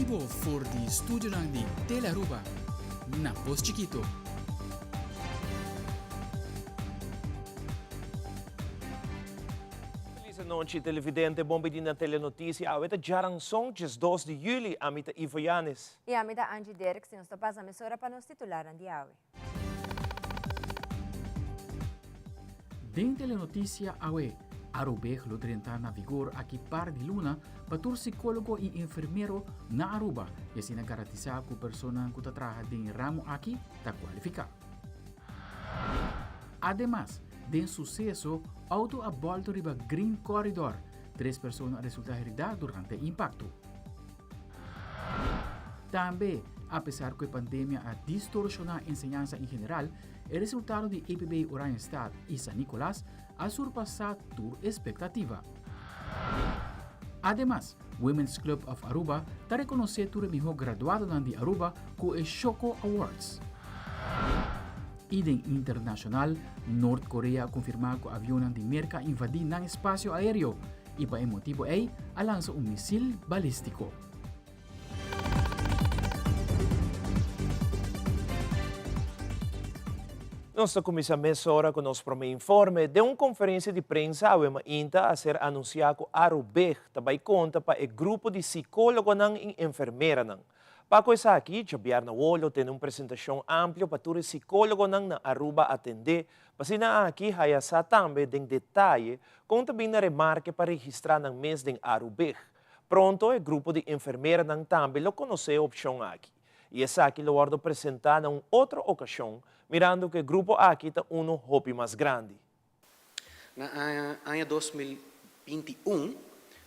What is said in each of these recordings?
bibo for di studionan di Telearuba na Pos Chikito. Feliz anochi televidente, bon bini na Telenoticia. Awe ta djaranson 12 di juli, ami ta Ivo Yanes. Y ami ta Angie Derks y nos ta pasa mesora pa nos titularnan di awe. Den Telenoticia awe, Arubeg lo drenta na vigor aki par di luna pa tur psicologo y enfermero na Aruba y asina garantisa cu personanan cu ta traha den e ramo aki ta cualifica. Ademas, den suceso, auto a bolto riba Green Corridor, tres persona a resulta herida durante e impacto. Tambe, apesar ku e pandemia a distorsioná enseñansa en general, e resultado di EPB Oranjestad i San Nicolas a surpasá tur espektativa. Ademas, Women's Club of Aruba ta rekonosé tur e mihó graduadonan di Aruba ku e Shoko Awards. I den internashonal, Nort Korea a konfirmá ku avionnan di Merka a invadí nan espasio aéreo i pa e motibu ei a lansa un misil balístiko. Nos ta kuminsá mesora ku nos promé informe. Den un konferensia di prensa awe mainta a ser anunsiá ku Arubeg ta bai konta pa e grupo di sikólogonan i enfermeranan. Pa ku esaki, djabièrnè awor lo tene un presentashon amplio pa tur e sikólogonan na Aruba atendé, pa asina aki haya sa tambe den detaye kon ta bin na remarke pa registrá nan mes den Arubig. Pronto e grupo di enfermeranan tambe lo konosé e opshon aki i esaki lo wòrdu presentá na un otro okashon mirando ku e grupo aki ta unu hopi mas grandi. Na aña 2021,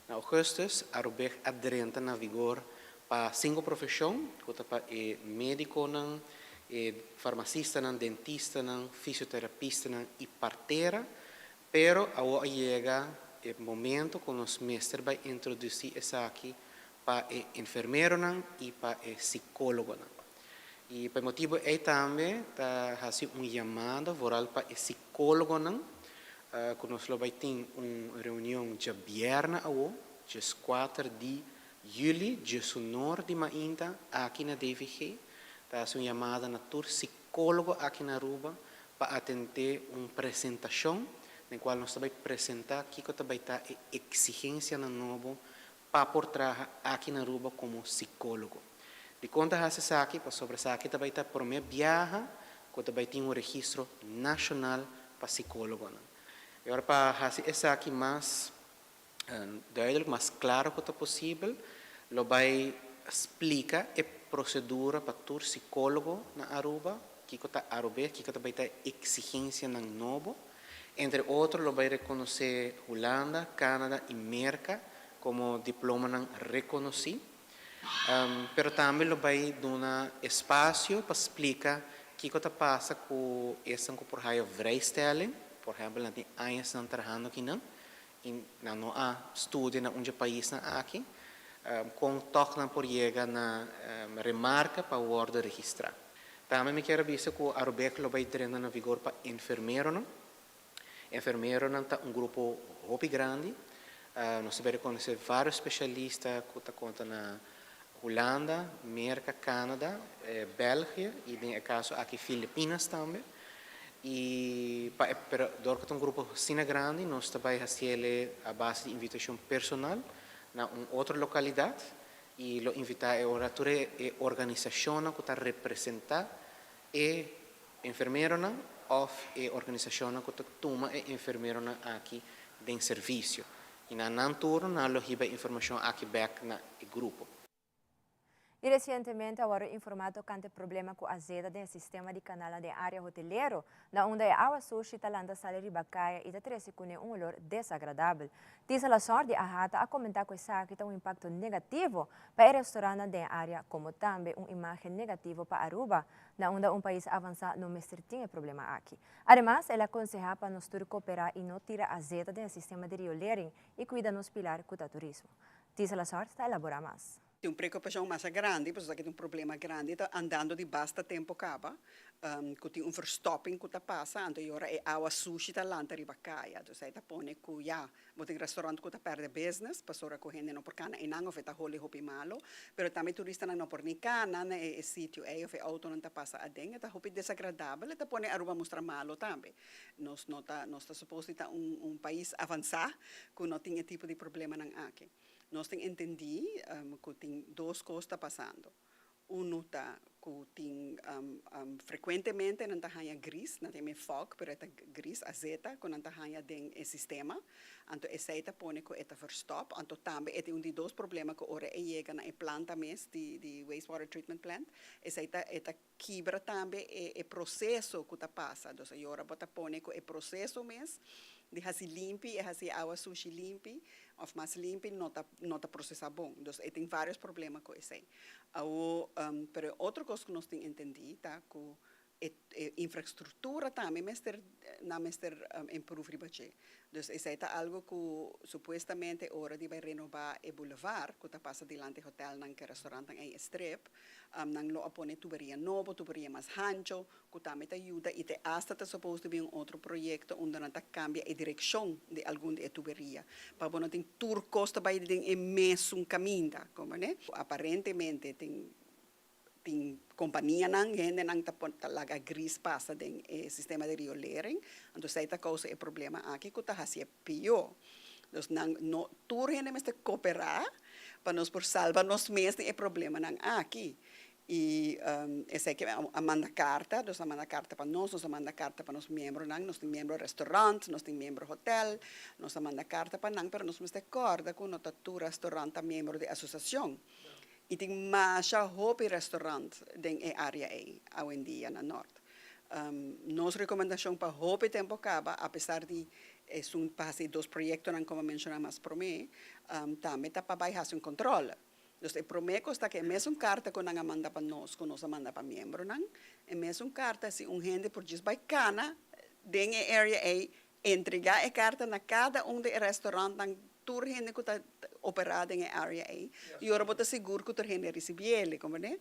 na ougùstùs, Arubeg a drenta na vigor pa sinku profeshon, ku ta pa e médikonan, e farmasistanan, dentistanan, fisioterapistanan i partera. Pero awor a yega e momento ku nos mester bai introdusí esaki pa e enfermeronan i pa e sikólogonan. I pa e motibu ei tambe ta hasi un yamada vooral pa e sikólogonan ku nos lo bai tin un reunion djabièrnè awo, djeskuater di yüli, djesunor di mainta aki na DVG. Ta hasi un yamada na tur sikólogo aki na Aruba pa atendé un presentashon den kual nos ta bai presentá kiko ta bai ta e eksigensianan nobo pa por traha aki na Aruba komo sikólogo. Dikon ta hasi esaki? Pasobra esaki ta bai ta promé biaha ku ta bai tin un registro nashonal pa sikólogonan. I ora pa hasi esaki mas duidelik, mas klaro ku ta posibel, lo bai splika e prosedura pa tur sikólogo na Aruba, kiko ta Arub'é, kiko ta bai ta e eksigensianan nobo. Entre otro lo bai rekonosé Hulanda, Canada i Merka komo diplomanan rekonosí. Pero tambe lo bai duna espasio pa splika kiko ta pasa ku esnan ku por haya vrijstelling, por ehèmpel nan tin añasnan trahando akinan i nan no a studia na un dje paisnan aki, kon tòg nan por yega na remarka pa wòrdu registrá. Tambe mi kier a bisa ku Arubeg lo bai drenta na vigor pa enfermeronan. Enfermeronan ta un grupo hopi grandi. Nos ta bai rekonosé vários spesialista ku ta konta na Hulanda, Merka, Canada, België i den e kaso aki Filipinas tambe. I pa e pero dor ku ta un grupo asina grandi nos ta bai hasiel a base di invitashon personal na un otro lokalidat I lo invitá e ora tur e organisashonnan ku ta representá e enfermeronan òf e organisashonnan ku ta tuma e enfermeronan aki den servisio. I na nan turno nan lo hiba e informashon aki bèk na e grupo. I resientemente a wòrdu informá tokante problema ku azeta den e sistema di kanalnan den área hotelero, na unda e awa sushi ta lanta sali riba kaya i ta trese kuné un olor desagradabel. Tisa Lasor di AHATA a komentá ku esaki ta un impakto negativo pa e restorannan den e área komo tambe un imágen negativo pa Aruba, na unda un pais avansá no mester tin e problema aki. Ademas, el a konsehá pa nos tur koperá i no tira azeta den e sistema di riolering i kuida nos pilar ku ta turismo. Tisa Lasor ta elaborá mas. Tin un preokupashon masa grandi, pasobra esaki ta un problema grandi, ta andando di basta tempu kaba. Ku tin un verstopping ku ta pasa, anto e ora e awa sushi ta lanta riba kaya. Dus ei ta pone ku ya, bo tin restaurant ku ta pèrdè business pasobra ku hende no por kana einan òf e ta holi hopi malo. Pero tambe turistanan no por ni kana na e sitio ei òf e outonan ta pasa aden. E ta hopi desagradabel, e ta pone Aruba mustra malo tambe. Nos no ta, nos ta supos di ta un un pais avansá ku no tin e tipo di problemanan aki. Nos tin entendí ku tin dos kos ta pasando. Unu ta ku tin frekuentemente nan ta haña gris, nan ta yama e fog, pero e ta gris, azeta, ku nan ta haña den e sistema. Anto esei ta pone ku e ta verstòp. Anto tambe e tin un di dos problema ku ora e yega na e planta mes di di wastewater treatment plant, esei ta e ta kibra tambe e e proseso ku ta pasa. Dus ayora bo ta pone ku e proseso mes di hasi limpi, e hasi e awa sushi limpi òf mas limpi no ta no ta prosesá bon. Dus e tin vários problema ku esei. Awo, pero e otro kos ku nos tin entendí ta ku e e infrastruktura tambe mester nan mester improve riba dje. Dus esei ta algu ku supuestamente ora di bai renobá e bulevar ku ta pasa dilanti hotelnan ku e restaurantnan ei e strip, nan lo a pone tuberia nobo, tuberia mas hancho, ku tambe ta yuda i te asta ta supos di bin un otro proyekto unda nan ta kambia e direkshon di algun di e tuberia pa bo no tin tur kos ta bai den e mesun kaminda, komprende? Aparentemente tin tin kompanianan, hendenan ta pon ta laga gris pasa den e sistema di riolering, anto esei ta kousa e problema aki ku ta hasié pió. Dus nan no tur hende mester koperá pa nos por salba nos mes di e problemanan aki. I esei ke a manda karta, nos a manda karta pa nos, nos a manda karta pa nos miembronan, nos tin miembro restaurant, nos tin miembro hotel, nos a manda karta pa nan, pero nos mester kòrda ku no ta tur restaurant ta miembro di asosiashon. I tin masha hopi restaurant den e área ei awendia na Nòrt. Nos rekomendashon pa hopi tempu kaba, apesar di esun pa hasi e dos proyektonan komo a menshoná mas promé, tambe ta pa bai hasi un kòntròl. Dus e promé kos ta ku e mesun karta ku nan a manda pa nos, ku nos a manda pa miembronan, e mesun karta si un hende por djis bai kana den e area ei, entregá e karta na kada un di e restaurantnan, tur hende ku ta operá den e area ei, i ora bo ta sigur ku tur hende a risibié, komprendé?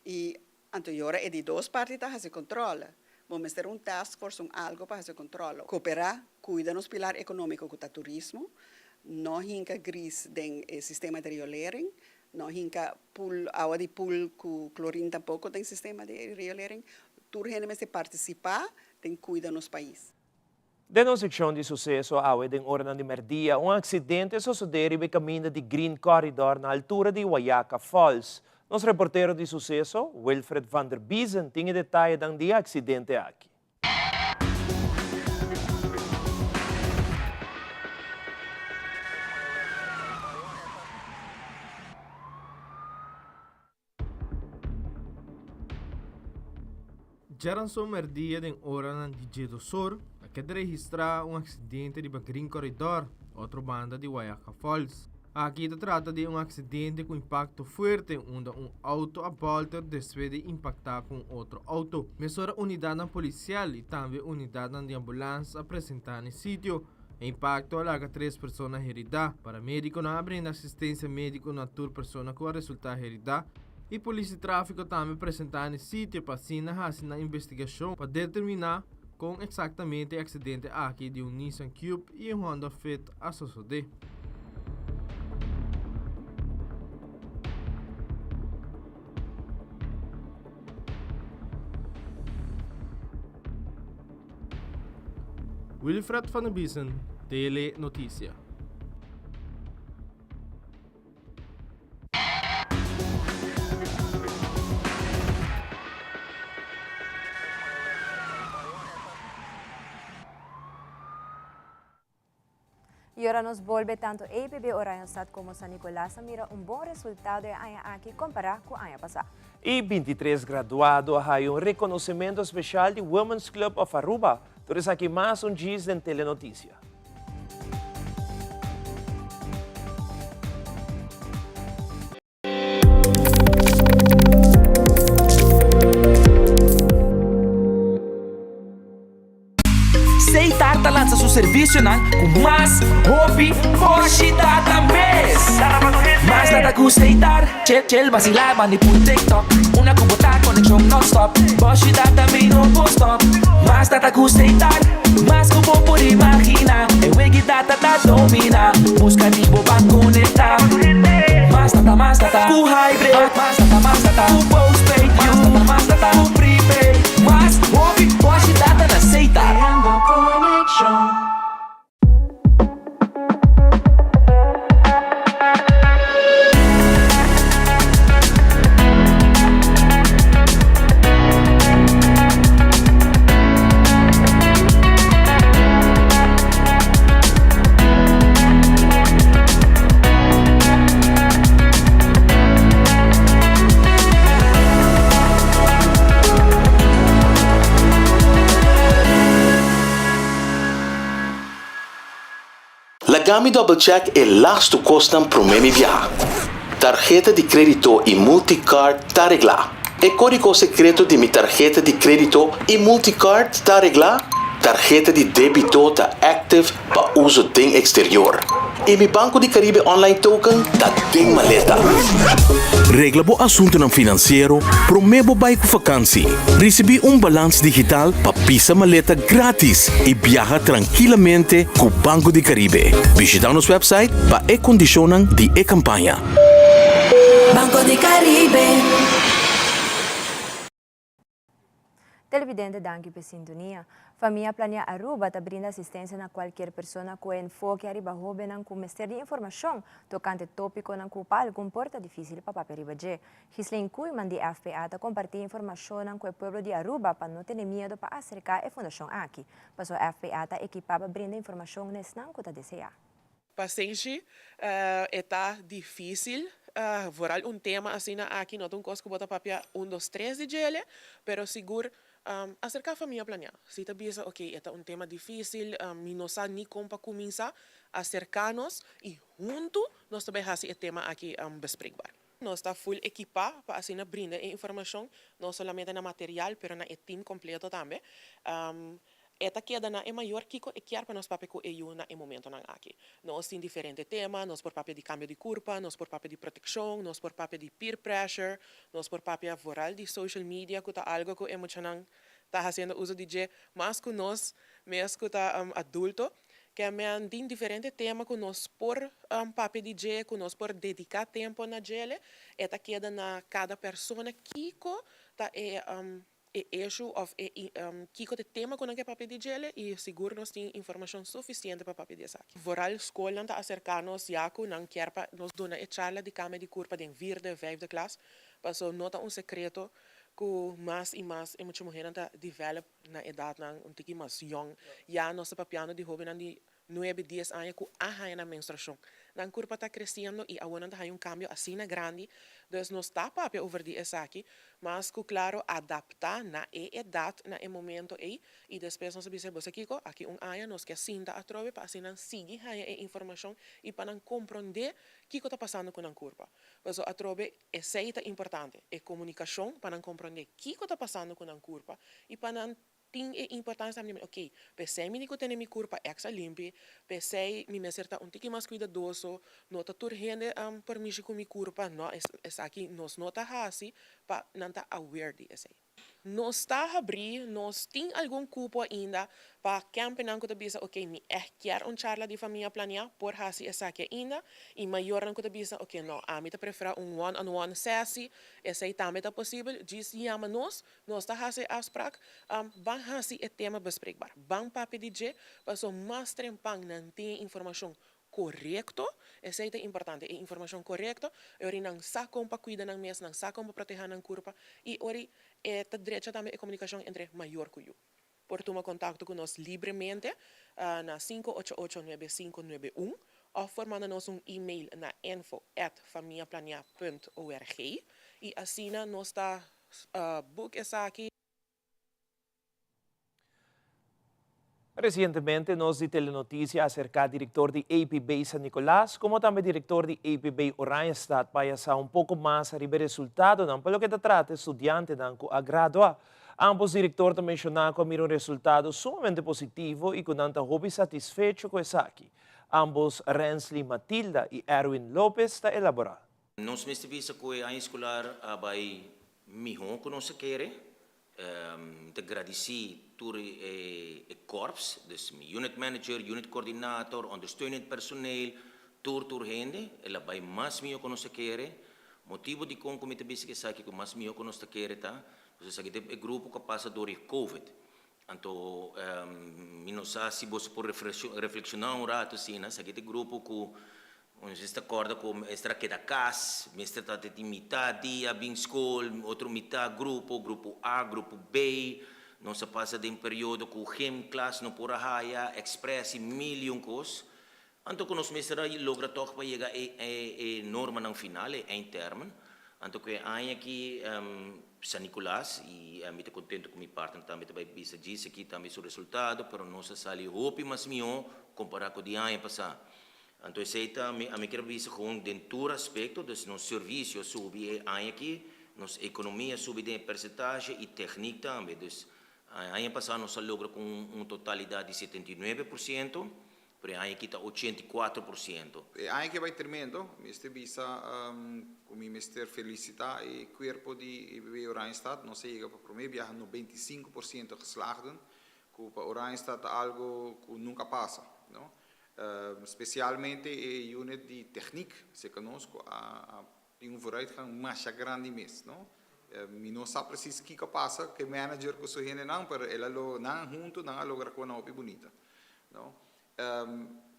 I anto i ora e di dos parti ta hasi kòntròl. Bo mester un task force, un algo pa hasi kòntròl. Koperá, kuida nos pilar ekonómiko ku ta turismo, no hinka gris den e sistema di riolering, no hinka pool, awa di pool ku klorin tampoko den sistema di riolering. Tur hende mester partisipá den kuida nos pais. Den nos sekshon di suseso awe den oranan di mèrdia, un aksidente a sosodé riba e kaminda di Green Corridor na altura di Wayaca Falls. Nos reportero di suseso, Wilfred van der Biezen, tin e detayenan di e aksidente aki. Djaranson merdia den oranan di djedosor a keda registrá un aksidente riba Green Corridor, otro banda di Wayaca Falls. Aki ta trata di un aksidente ku impakto fuerte unda un outo a bòlter despues di impaktá ku un otro outo. Mesora unidatnan polisial i tambe unidatnan di ambulans a presentá na e sitio. E impakto a laga tres persona heridá. Paramedikonan a brinda asistensia médiko na tur persona ku a resultá heridá i polis di tráfiko tambe presentá na e sitio pa asina hasi nan investigashon pa determiná kon eksaktamente e aksidente aki di un Nissan Cube i un Honda Fit a sosodé. Wilfred van der Biesen, Tele Noticia. Y ora nos bolbe tanto APB Oranjestad como San Nicolas a mira un bon resultado e aña aki compara cu aña pasa. E 23 graduado a haya un reconocimento special di Women's Club of Aruba. Tur esaki mas un djis den Telenoticia. Setar ta lansa su servicionan cu mas hopi boshi data mes. Mas data cu Setar, chill chill vacila bandi pur TikTok. Una cu bo ta conexion non stop, boshi data mi no por stop. Mas data cu Setar, mas cu bo por imagina. E wegi data ta domina, busca di bo ban conecta. Mas data, mas data cu hybrid, mas data, mas data cu postpaid, mas data, mas data cu prepaid. Mas hopi boshi data na Setar. Creando conexion. Laga mi double check e lastu kosnan promé mi biaha. Tarheta di krédito i multicard ta reglá. E kódigo sekreto di mi tarheta di krédito i multicard ta reglá. Tarheta di débito ta active pa uso den exterior. I mi Banco di Caribe Online Token ta den maleta. Regla bo asuntunan finansiero promé bo bai ku fakansi. Risibí un balans digital pa pisa maleta grátis i biaha trankilamente ku Banco di Caribe. Bishitá nos wèpsait pa e kondishonnan di e kampaña. Banco di Caribe. Televidente danki p'e sintonia. Famia Planea Aruba ta brinda asistencia na cualkier persona cu e enfoke ariba hobennan cu mester di informacion tocante topiconan cu pa algun por ta dificil pa papia riba dje. Ghislaine Koeiman di FPA ta comparti informacionnan cu e pueblo di Aruba pa no tene miedo pa acerca e fundacion aki, paso FPA ta ekipa pa brinda informacion na esnan cu ta desea. Pasenshi, E ta difísil, vooral un tema asina aki no ta un kos ku bo ta papia un dos tres di djele, pero sigur aserká famia planiá. Si ta bisa ok e ta un tema difísil, mi no sa ni kon pa kuminsá, aserká nos i huntu nos ta bai hasi e tema aki bespreekbaar. Nos ta full ekipá pa asina brinda e informashon, no solamente na material pero na e team kompleto tambe. E ta keda na e mayor kiko e kier pa nos papia ku e yu na e momentonan aki. Nos tin diferente tema, nos por papia di kambio di kurpa, nos por papia di protekshon, nos por papia di peer pressure, nos por papia vooral di social media ku ta algo ku e muchanan ta hasiendo uso di dje mas ku nos mes ku ta adulto. Ke men tin diferente tema ku nos por papia di dje, ku nos por dediká tempo na djele. E ta keda na kada persona kiko ta e e issue of e kiko ta e tema ku nan ke papia di djele i sigur nos tin informashon sufisiente pa papia di esaki. Vooral skolnan ta aserká nos ya ku nan kier pa nos duna e charla di kambio di kurpa den vierde, vijfde klas, paso no ta un sekreto ku mas i mas e mucha muhénan ta develop na edatnan un tiki mas yòn. Ya nos ta papiando di hóbennan di nuebe, dies aña ku a haña nan menstruashon. Nan kurpa ta kresiendo i awor nan ta haña un kambio asina grandi. Dus nos ta papia over di esaki, mas ku klaro adaptá na e edat na e momento ei i despues nos a bisa bo sa kiko, aki un aña nos ke sinta atrobe pa asina nan sigui haña e informashon i pa nan komprondé kiko ta pasando ku nan kurpa. Pasobra atrobe esei ta importante, e komunikashon pa nan komprondé kiko ta pasando ku nan kurpa i pa nan Tin e importancia tambe di ok, p'esei mi di cu tene mi curpa extra limpi, p'esei mi mester ta un tiki mas cuidadoso, no ta tur hende por mishi cu mi curpa, no, esaki nos no ta haci pa nan ta aware di esei. Nos ta habri, nos tin algun cupo ainda pa campernan cu ta bisa ok, mi echt kier un charla di famia planea, por haci esaki ainda, y mayornan cu ta bisa ok, no, ami ta prefera un one on one sessie, esei tambe ta posibel, djis yama nos, Nos ta hasi e afsprak, ban hasi e tema bespreekbaar. Ban papia di dje, paso mas trempan nan tin e informashon korekto, esei ta importante, e informashon korekto, e ora nan sa kon pa kuida nan mes, nan sa kon pa protehá nan kurpa, i ora e ta drecha tambe e komunikashon entre mayor ku yu. Por tuma kontakto ku nos libremente na sinku ocho ocho nuebe sinku nuebe un òf por manda nos un email na info at famiaplania punt org i asina nos ta boek esaki. Resientemente nos di Telenoticia a acerca director di APB San Nicolas como tambe director di APB Oranjestad pa ya sa un poco mas ariba e resultadonan pa loke ta trata e studiantenan cu a gradua. Ambos direktor ta menshoná ku a mira un resultado sumamente positivo i ku nan ta hopi satisfecho ku esaki. Ambos Rensley Matilda i Erwin Lopez ta elaborá. Nos mester bisa ku e aña eskolar a bai mihó ku nos a kere. Mi ta gradisí tur e korps, dus mi unit manager, unit coördinator, ondersteunend personeel, tur tur hende. El a bai mas mihó ku nos a kere. Motibu dikon ku mi ta bisa ku esaki ku mas mihó ku nos ta kere ta, pasobra esaki ta e grupo ku a pasa dor e covid. Anto mi no sa si boso por reflekshoná un ratu asina, esaki ta e grupo ku nos ta kòrda ku mester a keda kas, mester ta tin mitá dia bin skol, otro mitá grupo, grupo A, grupo B, nos a pasa den periodo ku gymklas no por a haya, express i mil i un kos. Anto ku nos mester a logra tòg pa yega e e normanan final, e eindtermen. Anto ku e aña aki San Nicolas, i mi ta kontento ku mi partner tambe ta bai bisa djis aki tambe su resultado, pero nos a sali hopi mas mihó kompará ku di aña pasá. Anto esei ta mi ami kier bisa gewoon den tur aspekto, dus nos servisio a subi e aña aki, nos ekonomia a subi den e persentahe i teknik tambe. Dus aña pasá nos a logra ku un totalidat di 79%, Pero e aña aki ta 84%. E aña aki a bai tremendo. Mester bisa cu mi mester felicita e cuerpo di EBB Oranjestad. Nos a yega pa prome biaha 95% geslaagden, cu pa Oranjestad ta algo cu nunca a pasa, no. Specialmente e unit di techniek cerca nos cu a tin un vooruitgang masha grandi mes, no. Mi no sa precies kico a pasa cu e manager cu su hendenan, pero el a lo, nan hunto nan a logra cosnan hopi bunita. No.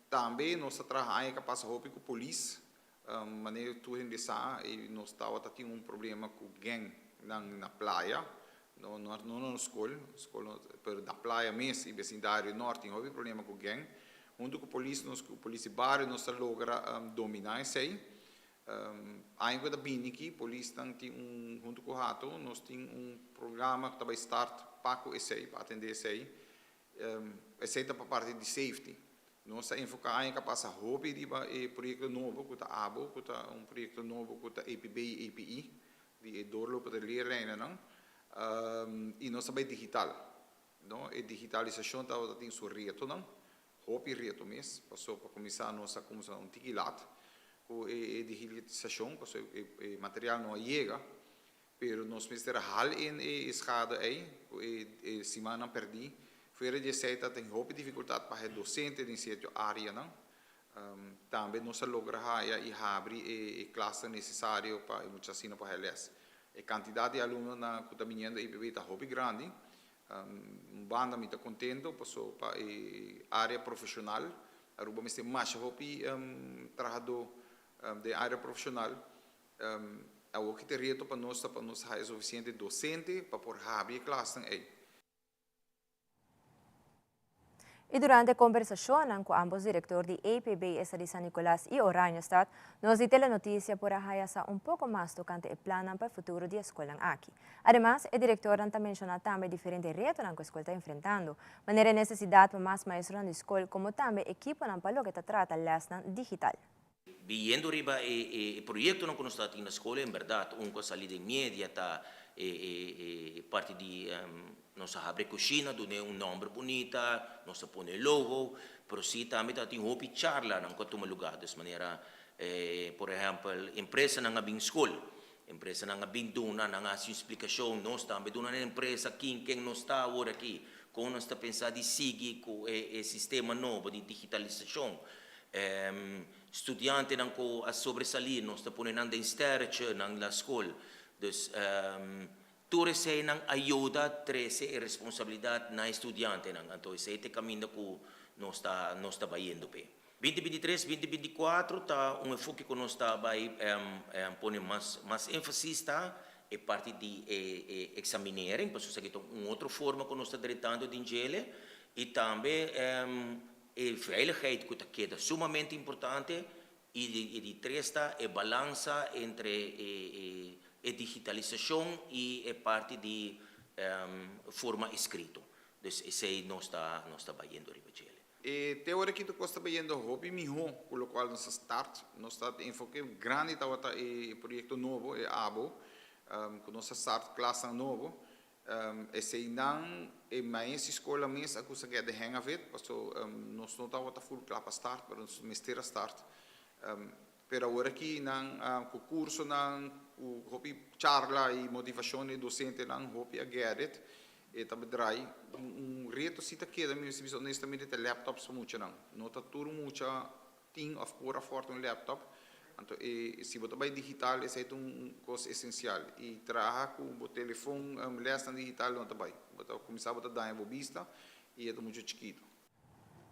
Tambe nos ta traha aña ku a pasa hopi ku polis. Manera tur hende sa, e nos tabata tin un problema ku gang nan na playa. No, no no na skol, skol no, pero na playa mes i besindario nort tin hopi problema ku gang. Huntu ku polis nos ku polis di bario nos ta logra dominá esei. Aña ku ta bini aki polisnan tin un huntu ku Hato nos tin un programa ku ta bai start pa ku esei, pa atendé esei. Esei ta pa parti di safety. Nos ta enfoká aña ku a pasa hopi riba e proyekto nobo ku ta abo, ku ta un proyekto nobo ku ta EPB i EPI, di e doorlopende leerlijnennan. I nos ta bai digital. No, e digitalisashon tabata tin su retonan, hopi reto mes, pasobra pa kuminsá nos a kuminsá un tiki lat ku e digitalisashon, pasobra e material no a yega. Pero nos mester a hal in e schade ei, ku e simannan perdí. Fuera di esei ta tin hopi difikultat pa e dosente den sierto áreanan. Tambe nos a logra haya i habri e klasnan nesesario pa e mucha asina por haya lès. E kantidat di alumnonan ku ta biniendo EPB ta hopi grandi. Un banda mi ta kontento paso pa e área profeshonal Aruba mester masha hopi trahadó den área profeshonal. Awor ki ta e reto pa nos ta pa nos haya sufisiente dosente pa por habri e klasnan ei. I durante kombersashonnan ku ambos direktor di EPB esta di San Nicolas i Oranjestad, nos di Telenotisia por a haya sa un poko mas tokante e plannan pa e futuro di e skolnan aki. Ademas, e direktornan ta menshoná tambe diferente retonan ku e skol ta enfrentando, manera e nesesidat pa mas maestronan di skol komo tambe ekiponan pa loke ta trata lèsnan digital. Biyendo riba e proyectonan cu nos ta tin na scol, en berdad un cu a sali den media ta e parti di nos a habri cushina, dun'e un nomber bunita, nos a pone e logo, pero si tambe ta tin hopi charlanan cu a tuma lugar, dus manera por ehempel empresanan a bin scol, empresanan a bin duna, nan a haci un splicacion, nos tambe duna na empresa kin ken nos ta awor aki, con nos ta pensa di sigui cu e sistema nobo di digitalisacion. Studiantenan ku a sobresalí nos ta pone nan den sterretje nan la skol. Dus tur eseinan a yuda trese e responsabilidat na e studiantenan. Anto esei ta e kaminda ku nos ta nos ta bayendo p'e. 2023, 2024 ta un enfoke ku nos ta bai pone mas mas énfasis ta e parti di e e eksaminering pasobra esaki ta un otro forma ku nos ta drentando den djele i tambe E veiligheid ku ta keda sumamente importante i e di tres ta e balansa entre e digitalisashon i e parti di forma eskrito. Dus esei nos ta nos ta bayendo riba djele. E te ora ki tur kos ta bayendo hopi mihó ku lokual nos a start. Nos ta enfoke grandi tabata e proyekto nobo, e abo, ku nos a start klasnan nobo. Eseinan e maestro di skol mes a kusa get the hang of it, paso nos no tabata full kla pa start, pero nos mester a start. Pero awor aki nan ku kursonan, ku hopi charla i motivashon di dosentenan hopi a get it, e ta bedrai. Un reto si ta keda, mi mester bisa honestamente, ta e laptops pa muchanan. No ta tur mucha tin of por afford un laptop, anto e si bo ta bai digital esei ta un kos esensial i traha ku bo telefon lesnan digital no ta bai, bo ta kuminsá bo ta daña bo bista i e ta muchu chikitu.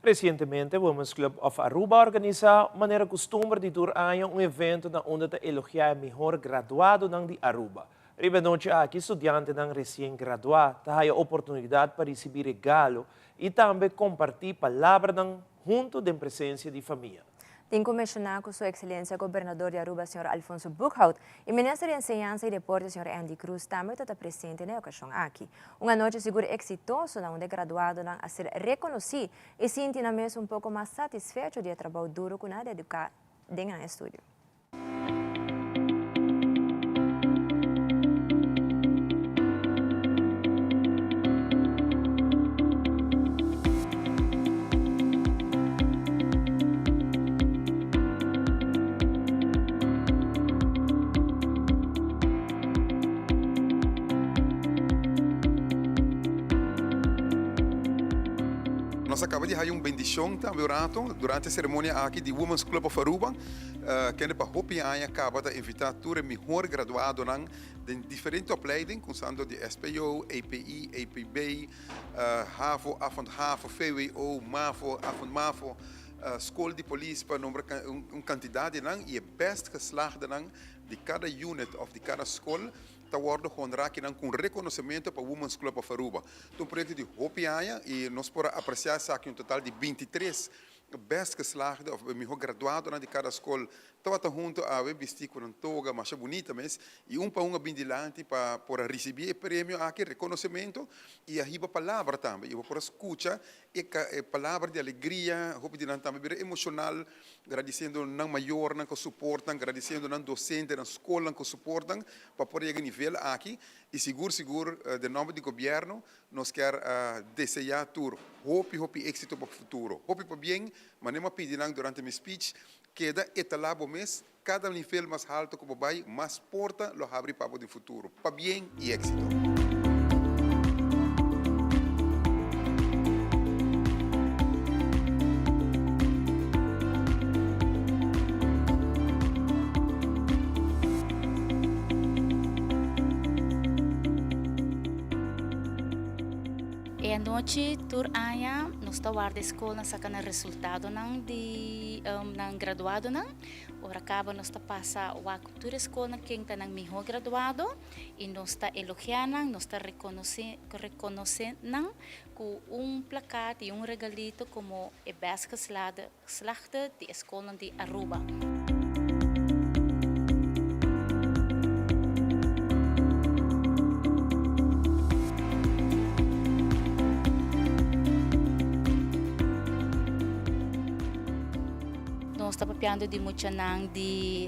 Resientemente Women's Club of Aruba a organisá, manera kustumber di tur aña, un evento na unda ta elogiá e mihor graduadonan di Aruba. Riba e nochi aki studiantenan resien graduá ta haya oportunidat pa risibí regalo i tambe kompartí palabranan hunto den presencia di famia. Tin cu menciona cu Su Excelencia Gobernador di Aruba Señor Alfonso Boekhoudt y Minister di Enseñansa y Deporte Señor Endy Croes tambe ta ta presente na e ocasion aki. Un anochi sigur exitoso na unda e graduadonan a ser reconoci y sinti nan mes un poco mas satisfecho di e trabou duro cu nan a dedica den nan estudio. Nos a caba di haya un bendicion tambe un rato durante e ceremonia aki di Women's Club of Aruba. Kende pa hopi aña kaba ta invitá tur e mihor graduadonan den diferente opleiding, kunsando di SPO, API, APB, havo, Avond Havo, vwo, Mavo, Avond Mavo, Skol di Polis, pa nombra un kantidat di nan, i e best geslaagdenan di kada unit òf di kada skol ta wòrdu honrá kinan ku un rekonosementu pa Women's Club of Aruba. Ta un proyekto di hopi aña i nos por a apresiá esaki un total di bintitres Best geslaagde of e miho graduadonan di kada skol tabata hunto awe bisti ku nan toga masha bunita mes i un pa un a bin dilanti pa por a risibí e premio aki, rekonosementu, i a hiba palabra tambe. I bo por a skucha e e palabra di alegria, hopi di nan tambe bira emoshonal gradisiendo nan mayornan ku suport nan, gradisiendo nan dosentenan, skolnan ku suport nan pa por yega e nivel aki. I sigur sigur den nomber di gobièrnu Nos kier a deseá tur hopi hopi éxito pa futuro. Hopi pabien, manera mi a pidi nan durante mi speech, keda etalá bo mes, kada nivel mas halto ku bo bai, mas porta lo habri pa bo den futuro. Pabien i éxito! E anochi tur aña nos ta warda e skolnan saka nan resultadonan di nan graduadonan. Ora kaba nos ta pasa wak tur e skolnan ken ta nan mihó graduado i nos ta elogiá nan, nos ta rekonosé rekonosé nan ku un plakat i un regalito komo e bèst geslaagde Geslaagde di e skolnan di Aruba. Nos ta papiando di muchanan di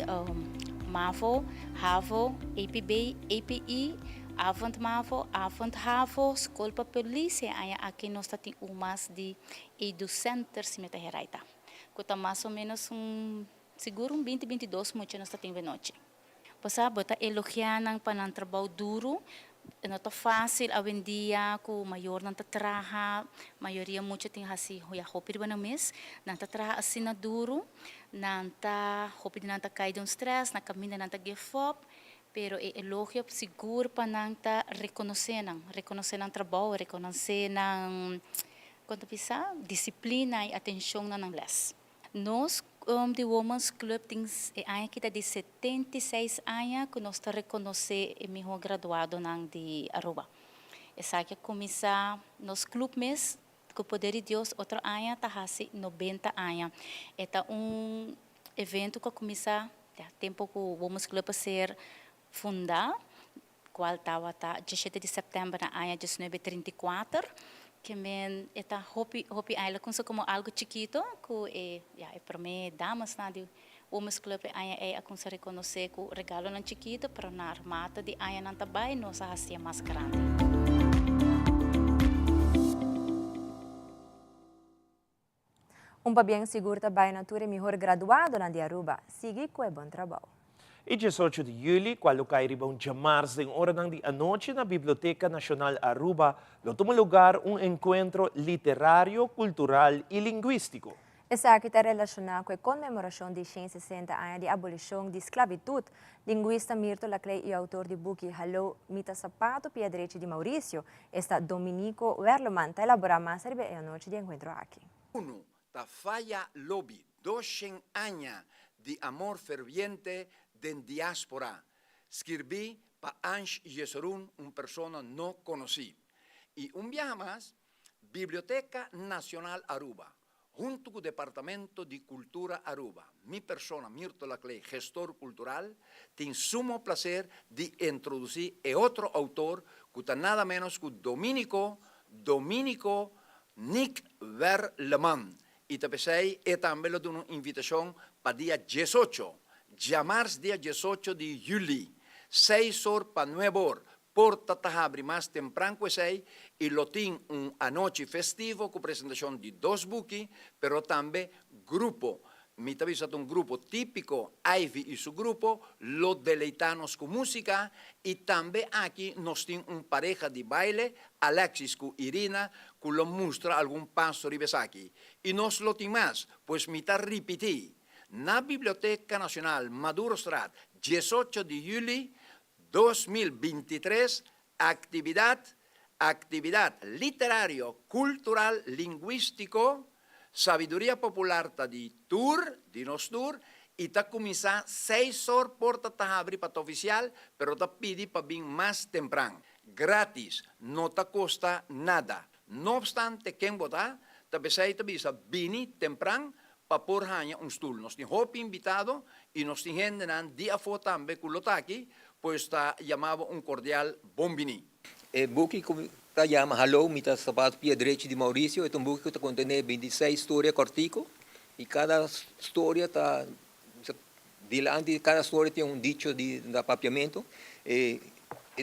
Mavo, Havo, APB, APE, Avond Mavo, Avond Havo, Skol pa Polis e aña aki nos ta tin un mas di Edu Center si mi ta heraita, ku ta mas o menos un sigur un binti bintidos mucha nos ta tin benochi. Bo sa, bo ta elogiá nan pa nan trabou duru, e no ta fásil awendia ku mayornan ta traha, mayoria mucha tin hasi ya hopi riba nan mes, nan ta traha asina duru, nan ta hopi di nan ta kai den un strès, na kaminda nan ta give up, pero e elogio sigur pa nan ta rekonosé nan, rekonosé nan trabou, rekonosé nan Kon ta bisa disiplina i atenshon na nan lès. Nos di Women's Club tin e aña aki ta di 76 aña ku nos ta rekonosé e mihó graduadonan di Aruba. Esaki a kuminsá nos club mes ku poder di Dios otro aña ta hasi 90 aña. E ta un evento ku a kuminsá ya tempu ku Women's Club a ser fundá. Cual tawata diesshete di september na aña diesnuebe 34, ke men e ta hopi hopi aña lo cuminsa como algo chikito cu e ya e prome damasnan di Women's Club e aña ey a cuminsa reconoce cu regalonan chikito pero na armata di añanan ta bay nos a haci'e mas grandi. Un pabien sigur ta bay na tur e mihor graduadonan di Aruba. Sigui cu e bon trabou. E 18 di juli, cual lo cay riba un djamars den oranan di anochi na Biblioteca Nacional Aruba, lo tuma lugar un encuentro literario, cultural y linguistico. Esaki ta relaciona cu e conmemoracion di 160 aña di abolicion di sclavitud. Linguista Mirto Laclay y autor di buki Hallo, mi ta sapato pia drechi di Mauricio, esta Dominico Werleman, ta elabora mas riba e anochi di encuentro aki. Unu ta faya lobi doshen aña di amor ferviente den diaspora, skirbí pa Ansh Jesurun, un persona no konosí. I un biaha mas, Biblioteca Nacional Aruba, huntu ku Departamento di Cultura Aruba, mi persona Mirto Laclé, gestor cultural, tin sumo placer di introdusí e otro autor ku ta nada ménos ku Dominico Dominico Nick Werleman y ta p'esey e tambe lo duna un invitacion pa dia diesocho, djamars dia diesocho di juli, seis or pa nuebe or, porta ta habri mas tempran cu esey y lo tin un anochi festivo cu presentacion di dos buki, pero tambe grupo Mi ta bisa ta un grupo típiko, Ivy i su grupo lo deleitá nos ku músika i tambe aki nos tin un pareha di baile, Alexis ku Irina, ku lo mustra algun paso riba esaki. I nos lo tin mas, pues mi ta ripití, na Biblioteka Nacional Madurostraat, diesocho di yüli 2023, aktividat, aktividat literario, kultural, lingwístiko, Sabiduria popular ta di tur, di nos tur, i ta kuminsá seis or porta ta habri pa ta ofisial, pero ta pidi pa bin mas tempran. Gratis, no ta kosta nada. No opstante ken bo ta, ta p'esei ta bisa bini tempran pa por haña un stul. Nos tin hopi invitado i nos tin hendenan di afó tambe ku lo ta aki, pues ta yama bo un kordial bon biní. E buki ku ta yama Hallo, mi ta Sapato Pia Drechi di Mauricio e ta un buki ku ta kontené bintiseis storia kòrtiku i kada storia ta dilanti di kada storia tin un dicho di na papiamentu. E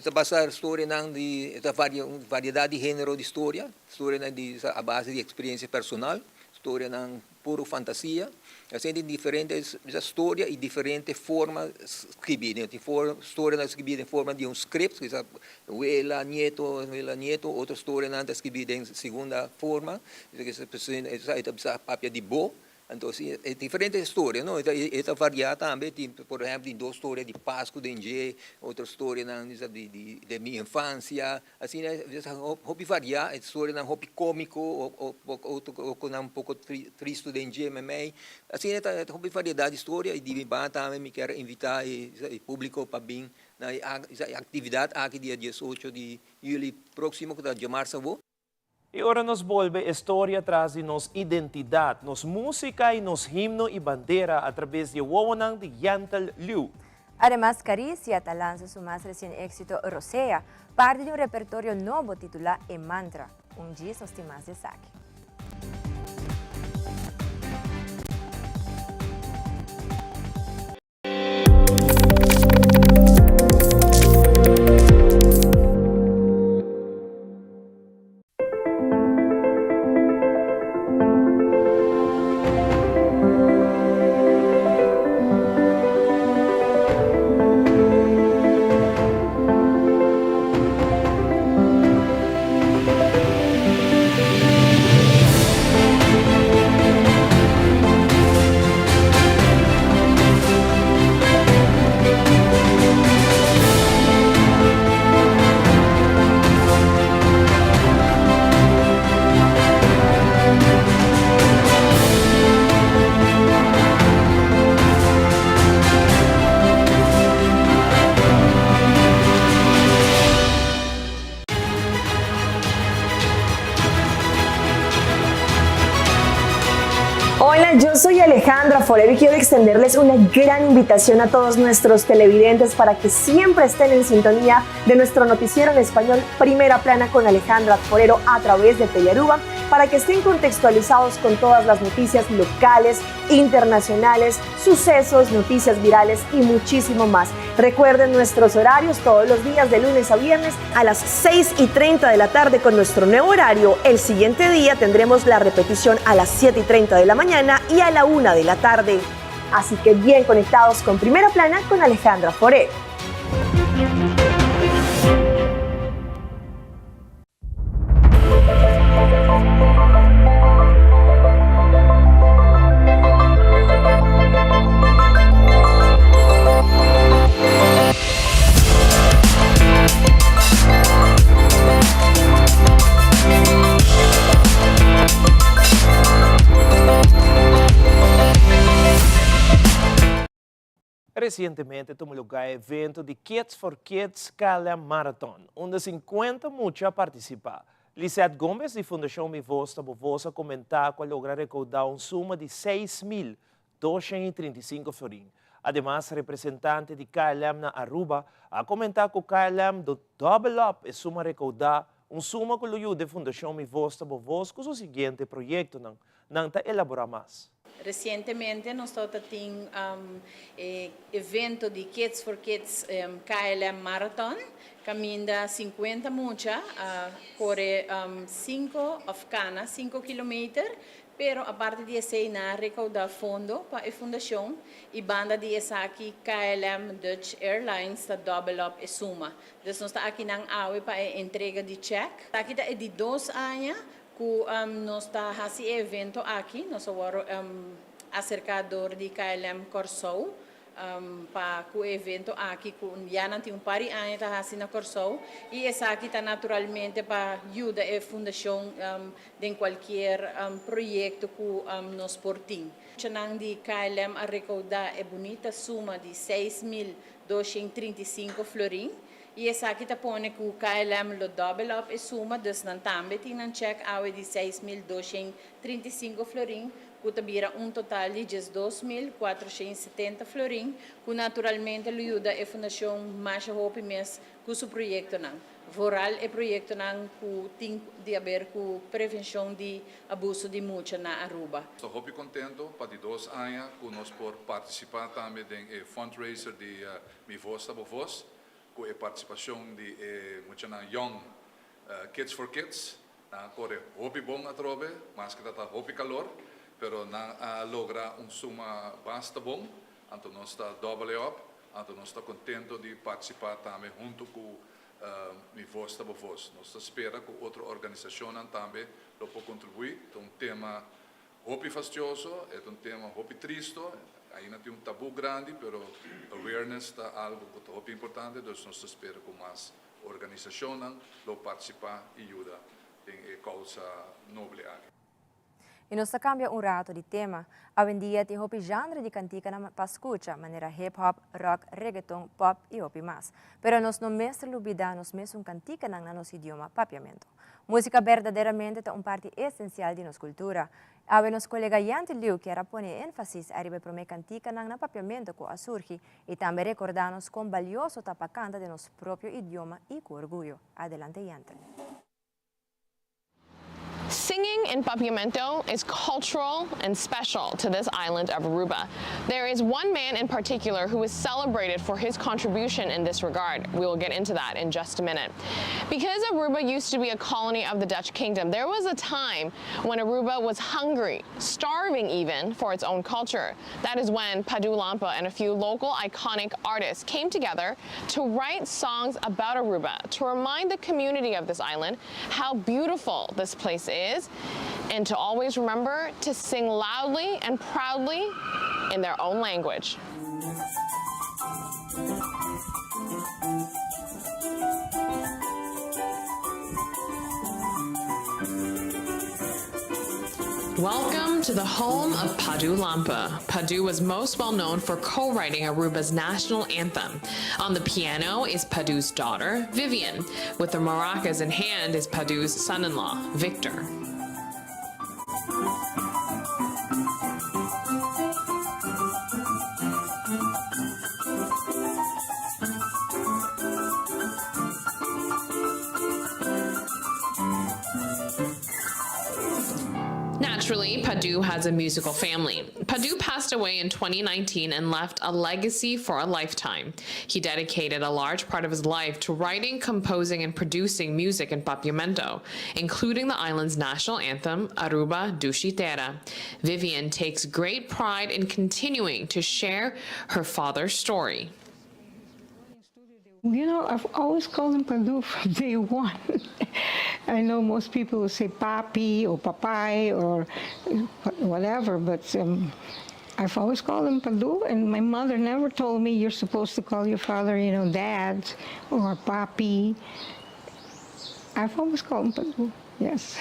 ta basa storianan di e ta varia un variedat di género di storia, storianan di a base di eksperensia personal, storianan Puru fantasia. Asina tin diferente storia y diferente forma scribi. Tin storianan scribi den forma di un script, kisa wela, nieto, wela, nieto. Otro storianan ta scribi den segunda forma, e ta bisa papia di bo. Anto si e diferente storia, no? E ta varia tambe. Tin, por ehempel, tin dos storia di Pascu den dje, otro storianan di mi infancia. Asina e ta hopi variá, e storianan hopi kómiko o otronan un poko tristu den dje meimei. Asina ta hopi variedat di storia i di mi banda tambe mi kier invitá e públiko pa bin na e aktividat aki dia diesocho di yüli próksimo ku ta djamarsa awor. I ora nos bolbe e storia tras di nos identidat, nos músika i nos himno i bandera atrabes di e wowonan di Yentl Liu. Ademas Carisia ta lansa su mas resien éksito Rosea, parti di un repertorio nobo titulá E Mantra. Un djis nos tin mas di esaki. Hola, yo soy Alejandra Forero y quiero extenderles una gran invitación a todos nuestros televidentes para que siempre estén en sintonía de nuestro noticiero en español Primera Plana con Alejandra Forero a través de Telearuba para que estén contextualizados con todas las noticias locales, internacionales, sucesos, noticias virales y muchísimo más. Recuerden nuestros horarios todos los días de lunes a viernes a las 6 y 30 de la tarde con nuestro nuevo horario. El siguiente día tendremos la repetición a las 7 y 30 de la mañana. mañana y a la 1 de la tarde. Así que bien conectados con Primera Plana con Alejandra Foré. Resientemente a tuma lugá e evento di Kids for Kids KLM Marathon, unda 50 mucha a partisipá. Lisette Gomez di Fundashon Mi Voz Ta Bo Voz a komentá ku a logra rekoudá un suma di 6.235 florin. Ademas, representante di KLM na Aruba a komentá ku KLM do dòbel òp e suma rekoudá, un suma ku lo yuda e Fundashon Mi Voz Ta Bo Voz ku su siguiente proyektonan. Nan ta elaborá mas. Resientemente nos tabata tin e evento di Kids for Kids KLM Marathon kaminda 50 mucha a kore 5 òf kana 5 kilometer pero aparte di esei nan a rekoudá fondo pa e fundashon i banda di esaki KLM Dutch Airlines ta dòbel òp e suma. Dus nos ta akinan awe pa e entrega di chèk. Esaki ta e di dos aña Ku nos ta hasi e evento aki, nos a wòrdu aserká dor di KLM Kòrsou pa ku e evento aki ku ya nan tin un par di aña ta hasi na Kòrsou i esaki ta naturalmente pa yuda e fundashon den kualkier proyekto ku nos por tin. Muchanan di KLM a rekoudá e bunita suma di 6235 florin I esaki ta pone ku KLM lo dòbel òp e suma, dus nan tambe tin nan chèk awe di 6235 florin, ku ta bira un total di 12470 florin, ku naturalmente lo yuda e fundashon masha hopi mes ku su proyektonan, vooral e proyektonan ku tin di aber ku prevenshon di abuso di mucha na Aruba. Nos ta hopi contento pa di dos aña cu nos por participa tambe den e fundraiser di Mi Voz Ta Bo Voz cu e participacion di e muchanan yong Kids for Kids. Nan a core hopi bon atrobe, maske ta ta hopi calor, pero nan a logra un suma basta bon, anto nos ta double e op, anto nos ta contento di participa tambe hunto cu Mi Voz Ta Bo Voz. Nos ta spera cu otro organisacionnan tambe lo por contribui. Ta un tema Hopi fastioso, e ta un tema hopi tristo, ainda tin un tabu grandi, pero awareness ta algo cu ta hopi importante, dus nos ta spera cu mas organisacionnan lo participa y yuda den e causa noble aki. Y nos ta cambia un rato di tema. Awendia tin hopi genre di canticanan pa scucha, manera hip hop, rock, reggaeton, pop y hopi mas. Pero nos no mester lubida nos mesun canticanan na nos idioma Papiamento. Músika berdaderamente ta un parti esensial di nos kultura. Awe nos kolega Yanti Liu kier a pone énfasis ariba e promé kantikanan na papiamentu ku a surgi i tambe rekordá nos kon balioso ta pa kanta den nos propio idioma i ku orguyo. Adelante Yanti. Singing in Papiamento is cultural and special to this island of Aruba. There is one man in particular who is celebrated for his contribution in this regard. We will get into that in just a minute. Because Aruba used to be a colony of the Dutch kingdom, there was a time when Aruba was hungry, starving even, for its own culture. That is when Padu Lampe and a few local iconic artists came together to write songs about Aruba, to remind the community of this island how beautiful this place is, and to always remember to sing loudly and proudly in their own language. Welcome to the home of Padu Lampe. Padu was most well known for co-writing Aruba's national anthem. On the piano is Padu's daughter, Vivian. With the maracas in hand is Padu's son-in-law, Victor. Naturally, Padu has a musical family. Padu passed away in 2019 and left a legacy for a lifetime. He dedicated a large part of his life to writing, composing, and producing music in Papiamento, including the island's national anthem, Aruba Dushi Tera. Vivian takes great pride in continuing to share her father's story. You know, I've always called him Padu from day one. I know most people will say Papi or Papai or whatever, but um, I've always called him Padu, and my mother never told me you're supposed to call your father, you know, Dad or Papi. I've always called him Padu. Yes.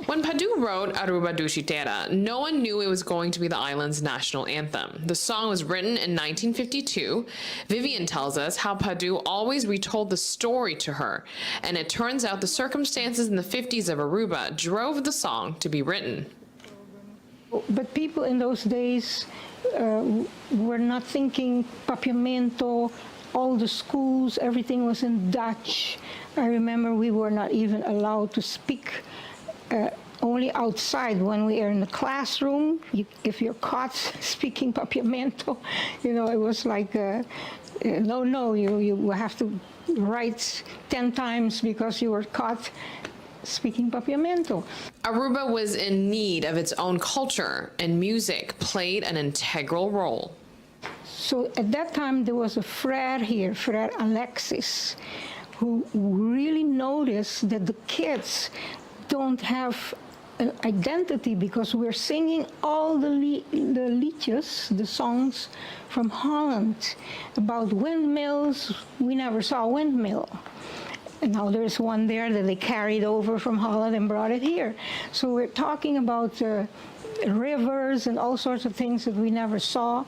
When Padu wrote Aruba Dushi Tera, no one knew it was going to be the island's national anthem. The song was written in 1952. Vivian tells us how Padu always retold the story to her, and it turns out the circumstances in the 50s of Aruba drove the song to be written. But people in those days uh, were not thinking papiamento, all the schools, everything was in Dutch. I remember we were not even allowed to speak uh, only outside when we are in the classroom. You, if you're caught speaking papiamento, you know, it was like, uh, uh, no, no, you, you have to write 10 times because you were caught speaking papiamento. Aruba was in need of its own culture, and music played an integral role. So at that time, there was a friar here, Friar Alexis, who really noticed that the kids don't have an identity because we're singing all the, le- the liedjes, the songs from Holland about windmills. We never saw a windmill. And now there's one there that they carried over from Holland and brought it here. So we're talking about uh, rivers and all sorts of things that we never saw.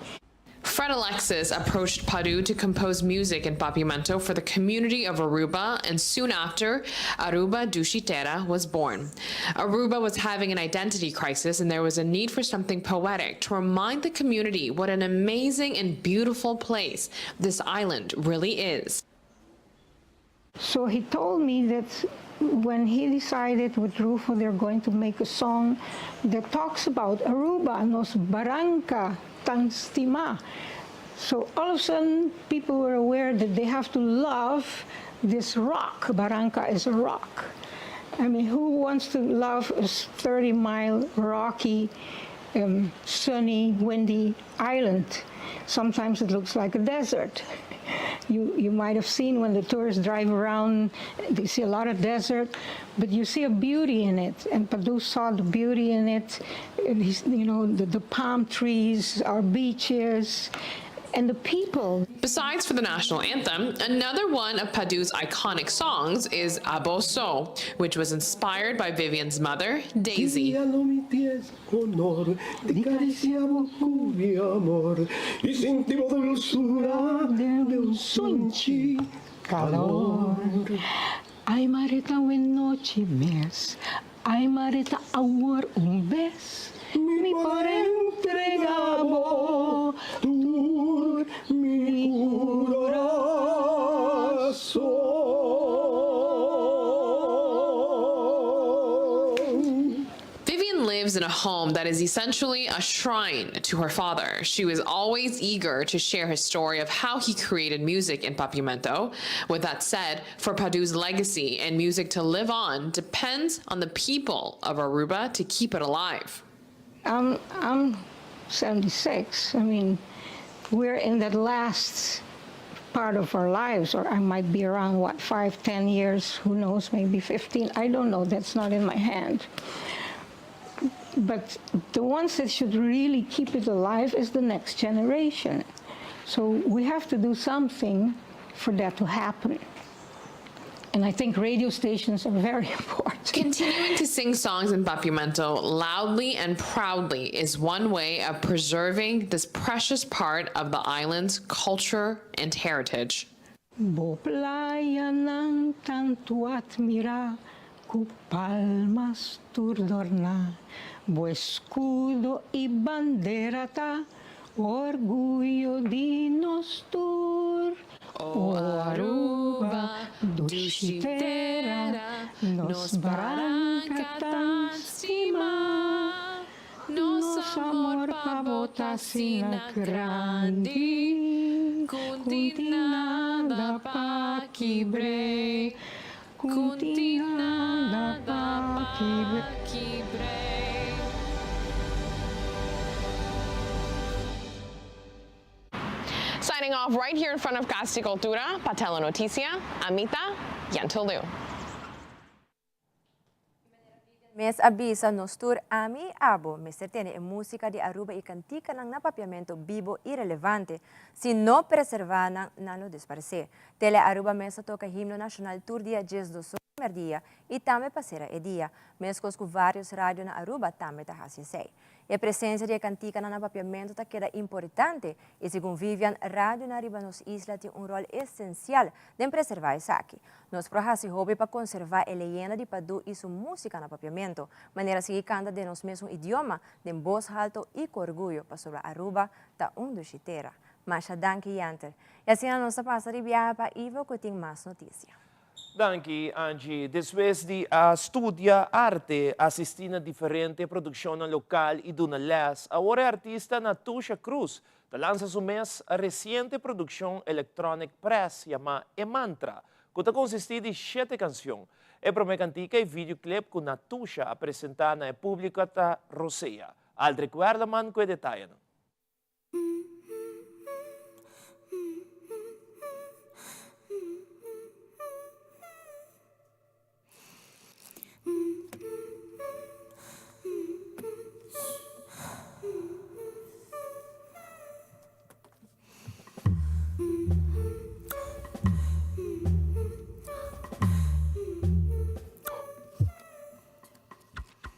Fred Alexis approached Padu to compose music in Papiamento for the community of Aruba, and soon after, Aruba Dushi Tera was born. Aruba was having an identity crisis, and there was a need for something poetic to remind the community what an amazing and beautiful place this island really is. So he told me that when he decided with Rufo they're going to make a song that talks about Aruba, nos baranca tan stima. So all of a sudden, people were aware that they have to love this rock. Baranca is a rock. I mean, who wants to love a 30 mile rocky, um, sunny, windy island? Sometimes it looks like a desert. You, you might have seen when the tourists drive around, they see a lot of desert, but you see a beauty in it. And Padu saw the beauty in it. And he's, you know, the, the palm trees, our beaches, and the people. Besides for the national anthem, another one of Padu's iconic songs is Abo So, which was inspired by Vivian's mother, Daisy. Calor. Ai mareta noche mes, ai mareta awor un bes. Mi por entregabo tur mi corazón. Vivian lives in a home that is essentially a shrine to her father. She was always eager to share his story of how he created music in Papiamento. With that said, for Padu's legacy and music to live on depends on the people of Aruba to keep it alive. I'm, I'm 76. I mean, we're in that last part of our lives, or I might be around, what, five, 10 years, who knows, maybe 15. I don't know. That's not in my hand. But the ones that should really keep it alive is the next generation. So we have to do something for that to happen. And I think radio stations are very important. Continuing to sing songs in Papiamento loudly and proudly is one way of preserving this precious part of the island's culture and heritage. Bo playanan tantu admirá ku palmas tur dorná Bo eskudo i bandera ta orguyo di nos tur O Aruba, dushi tera, nos baranka tan stimá. Nos amor pa bo ta asina grandi, ku n tin nada pa kibr'é, ku n tin nada pa kibr'é. Signing off right here in front of Cas di Cultura pa Telenoticia, Amita Yentelu. Mes a bisa nos tur ami y abo mester tene e musica di Aruba y canticanan na Papiamento bibo y relevante. Si no preserva nan, nan lo desparece. Tele Aruba mes a toca himno nacional tur dia 12 or di merdia y tambe pa cera e dia. Mescos cu varios radio na Aruba tambe ta haci esey. E presencia di e canticanan na Papiamento ta keda importante y segun Vivian, radionan riba nos isla tin un rol esencial den preserva esaki. Nos por haci hopi pa conserva e leyenda di Padú y su musica na Papiamento, manera sigui canta den nos mesun idioma, den bos halto y cu orguyo, pasobra Aruba ta un dushi tera. Masha danki Yenter. Y asina nos ta pasa di biaha pa Ivo cu tin mas noticia. Danki, Angie. Despues di a studia arte, asisti na diferente produccionnan local y duna les, awor e artista Natusha Cruz ta lansa su mes reciente produccion Electronic Press yama E Mantra, cu ta consisti di shete cancion. E prome cantica y videoclip cu Natusha a presenta na e publico ta Rosea. Aldrich Werleman cu e detayenan.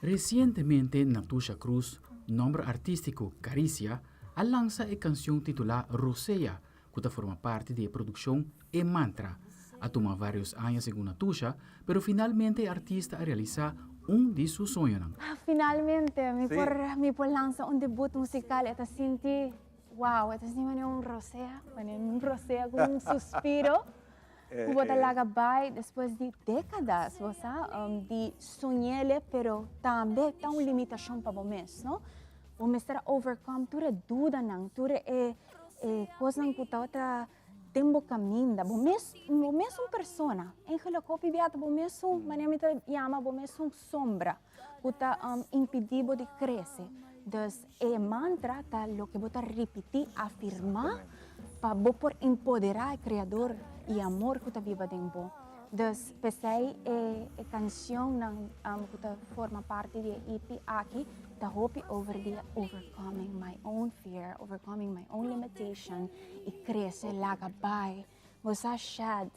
Resientemente Natusha Cruz, nòmber artístiko Caricia, a lansa e kansion titulá Rosea, ku ta forma parti di e produkshon E Mantra. A tuma vários aña segun Natusha, pero finalmente e artista a realisá un di su soñonan. Finalmente mi por mi por lansa un debut musical, e ta sinti wow, e ta sinti manera un rosea, manera un rosea ku un suspiro. Ku bo ta laga bai despues di dékadas, bo sa, di soñ'ele, pero tambe ta un limitashon pa bo mes, no? Bo mester a overcome tur e dudanan, tur e kosnan ku tabata den bo kaminda. Bo mes, bo mesun persona, eigenlijk hopi bia ta bo mesun, manera mi ta yama, bo mesun sombra ku ta impidí bo di krese. Dus e mantra ta loke bo ta ripití, afirmá, pa bo por empoderá e Kreador i e amor ku ta biba den bo. Dus p'esei e e kanshonnan ku ta forma parti di e EP aki ta hopi over di overcoming my own fear, overcoming my own limitation i krese laga bai. Bo sa shed,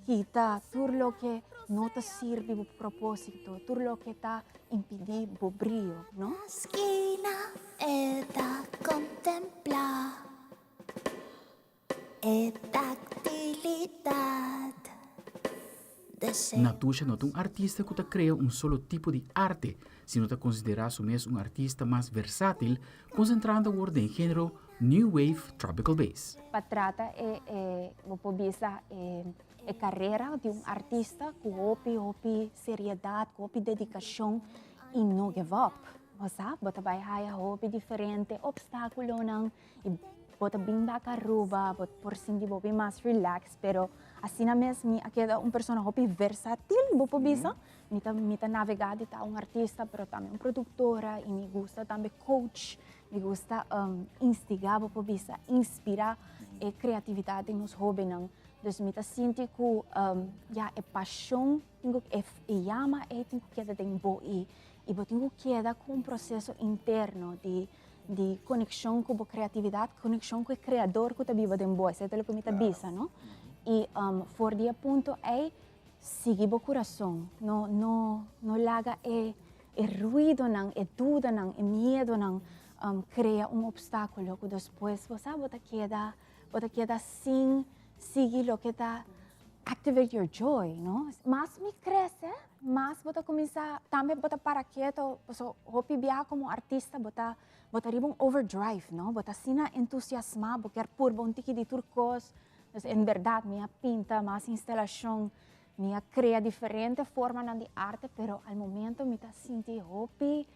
kita tur loke no ta sirbi bo propósito, tur loke ta impidí bo brio, no? Skina e ta kontemplá e taktilidat de se. Natusha no ta un artista ku ta krea un solo tipo di arte, sino ta konsiderá su mes un artista mas versátil, konsentrando awor den género New Wave Tropical Bass. Pa trata e e bo por bisa e e carera di un artista cu hopi hopi seriedad, cu hopi dedicacion y no give up. Bo sa, bo ta bay haya hopi diferente obstaculonan y bo ta bin bak Aruba, bo por sinti bo hopi mas relax, pero asina mes mi a keda un persona hopi versatil, bo por bisa. Mi ta mi ta navega di ta un artista, pero tambe un productora y mi gusta tambe coach. Mi gusta instigá, bo por bisa, inspirá e kreatividat den nos hóbennan. Dus mi ta sinti ku ya e pashon tin ku e yama ei tin ku keda den bo i i bo tin ku keda ku un proseso interno di di konekshon ku bo kreatividat, konekshon ku e kreador ku ta biba den bo. Esei ta loke mi ta bisa, no? I for di e punto ei Sigui bo kurason, no no no laga e e ruidonan, e dudanan, e miedonan krea un opstákulo ku despues bo sa bo ta keda bo ta keda sin sigui loke ta activate your joy, no. Mas mi krese, mas bo ta kuminsá tambe bo ta para keto, pasobra hopi biaha komo artista bo ta bo ta riba un overdrive, no, bo ta asina entusiasmá, bo kier purba un tiki di tur kos. Dus en berdad mi a pinta mas instalacion, mi a crea diferente formanan di arte, pero al momento mi ta sinti hopi,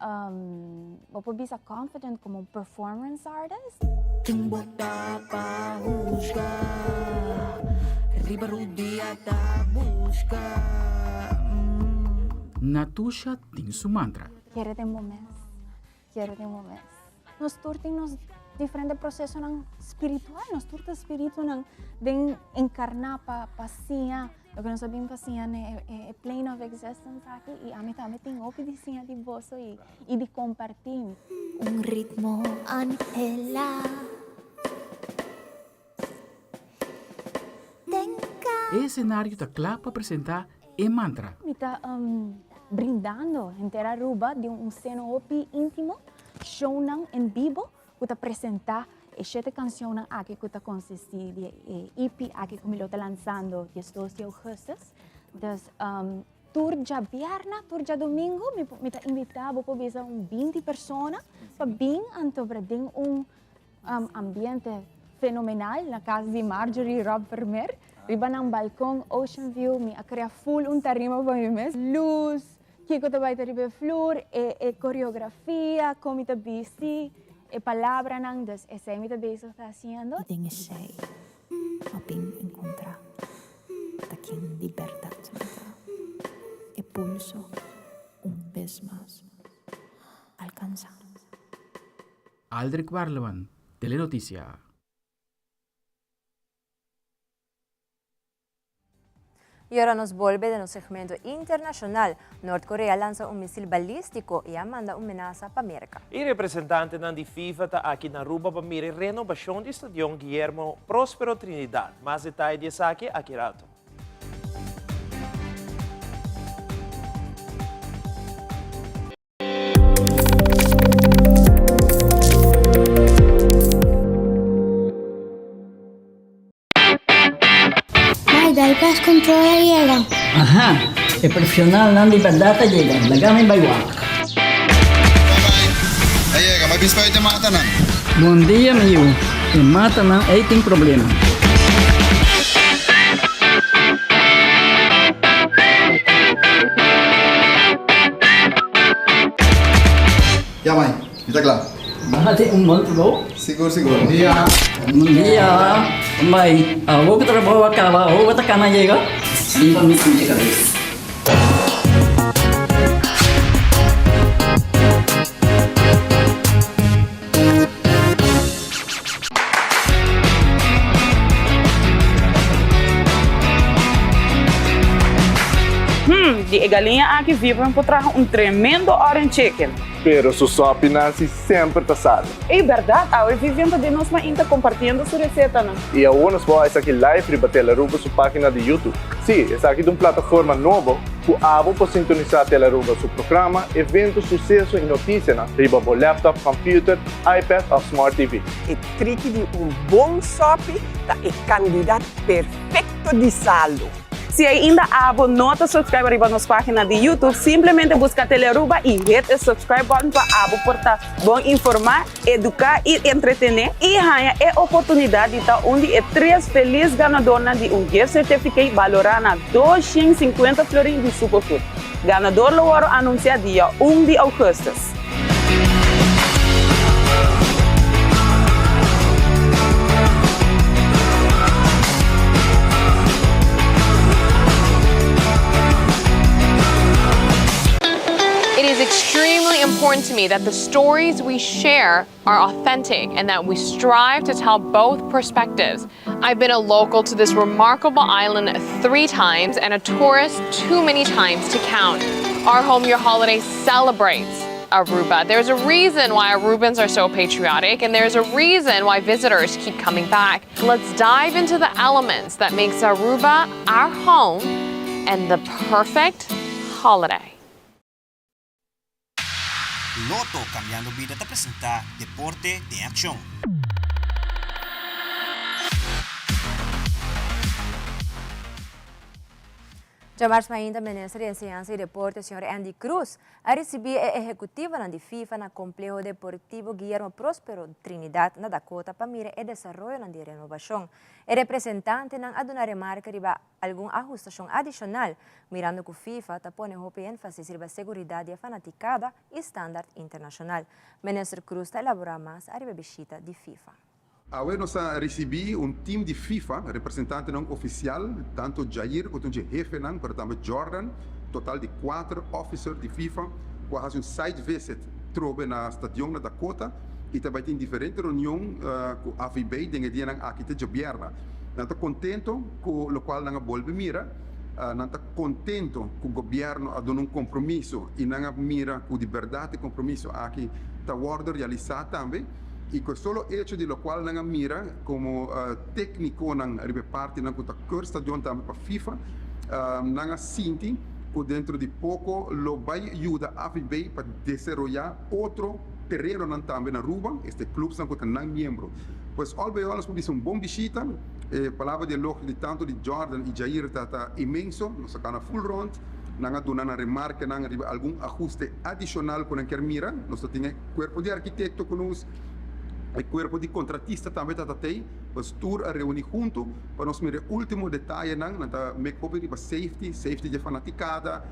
Um, bo por bisa confident como un performance artist. Ken bo ta pa husga? Riba rudia ta buska. Natusha tin su mantra. Kere den bo mes. Kere den bo mes. Nos tur tin nos diferente procesonan spiritual. Nos tur ta spiritunan den encarna pa pa siña loke nos a bin pa siña na e plane of existence aki y ami tambe tin hopi di siña di boso y y di comparti. Un ritmo anhela. Den E escenario ta cla pa presenta e mantra. Mi ta brindando henter Aruba di un seno hopi intimo, shownan en bibo ku ta presenta e shete cancionnan aki ku ta consisti di e EP aki ku mi lo ta lanzando diesdos di augustus. Dus tur djabièrnè, tur djadomingo mi mi ta invita bo por bisa un binti persona pa bin anto den un Ambiente fenomenal na cas di Marjorie Rob Vermeer. Riba nan balcon ocean view mi a crea full un tarima pa mi mes. Luz, kico ta bay ta riba e flur, e e coreografia, con mi ta bisti, e palabranan, dus esey mi ta bezig ta haciendo. I den esei a bin encontra ta ken di berdad mi ta. E pulso un bes mas alcansa. Aldrich Warleman, Telenoticia. Y ora nos bolbe den nos segmento internacional, Nort Korea a lansa un misil balistico y a manda un menasa pa Merca. E representantenan di FIFA ta aki na Aruba pa mira e renobacion di stadion Guillermo Prospero Trinidad. Mas detaye di esaki aki rato. Mai, dal pest control a yega. Aha, e profesionalnan di berdad a yega. Laga mi bai wak. A yega, mai bin spuit e matanan. Bon dia, mi yu. E matanan ei tin problema. Ya mai, mi ta kla. Bati un bon trabou. Sigur sigur. Bon dia. Bon dia. Mai, awor ku trabou a kaba, awor bo ta kana yega? Limpa mi pinche kabes. Hmm, di e galiña aki Vivian por traha un tremendo orange chicken. Pero su sopi Nancy semper ta sali. Ey berdad, awe Vivian ta den nos mainta compartiendo su recetanan. Y awor nos por esaki live riba Telearuba su pagina di YouTube. Sí, esaki ta un plataforma nobo cu abo por sintonisa Telearuba su programa, evento, suceso y noticianan riba bo laptop, computer, iPad of Smart TV. E triki di un bon sòpi ta e kandidat perfekto di salu. Si ainda abo no ta subscribe riba nos pagina di YouTube, simplemente buska Telearuba y hit e subscribe button pa abo por ta bon informa, educa y entretene y haña e oportunidad di ta un di e tres feliz ganadornan di un gift certificate balora na 250 florin di Superfood. Ganador lo wòrdu anunsiá dia un di ougùstùs. It is extremely important to me that the stories we share are authentic and that we strive to tell both perspectives. I've been a local to this remarkable island three times and a tourist too many times to count. Our Home Your Holiday celebrates Aruba. There's a reason why Arubans are so patriotic and there's a reason why visitors keep coming back. Let's dive into the elements that makes Aruba our home and the perfect holiday. Lotto Cambiando Bida ta presenta Deporte den Accion. Djamars mainta Minister di Enseñansa y Deporte señor Endy Croes a ricibi e ehecutivonan di FIFA na Compleho Deportivo Guillermo Prospero Trinidad na Dakota pa mira e desaroyonan di renobacion. E representantenan a duna remarke riba algun ahustacion adicional, mirando cu FIFA ta pone hopi enfasis riba seguridad di e fanaticada y standard internacional. Minister Croes ta elabora mas ariba e bishita di FIFA. Awe nos a ricibi un team di FIFA, representantenan oficial, tanto Jair cu ta un dje hefenan, pero tambe Jordan, total di cuater officer di FIFA cu a haci un site visit trobe na stadion na Dakota y ta bay tin diferente reunion cu AVB den e dianan aki te djobierna. Nan ta contento cu locual nan a bolbe mira, nan ta contento cu gobierno a duna un compromiso y nan a mira cu di berdad e compromiso aki ta wordo realisa tambe. i ku e solo echo di lokual nan a mira komo téknikonan riba e partinan ku ta keur stadion tambe pa FIFA, nan a sinti ku dentro di poko lo bai yuda AVB pa desaroyá otro terenonan tambe na Aruba, este klupsnan ku ta nan miembro. Pues al bij al nos por bisa un bon bishita. E palabra di elogio di tantu di Jordan i Jair ta ta inmenso. Nos a kana full rond. Nan a duna nan remarkenan riba algun ahuste adishonal ku nan kier mira. Nos ta tin e Cuerpo di arquitecto cu nos, e cuerpo di contratista tambe ta tatey, pues tur a reuni hunto pa nos mira e ultimo detayenan, nan ta mek hopi riba safety, safety dje fanaticada,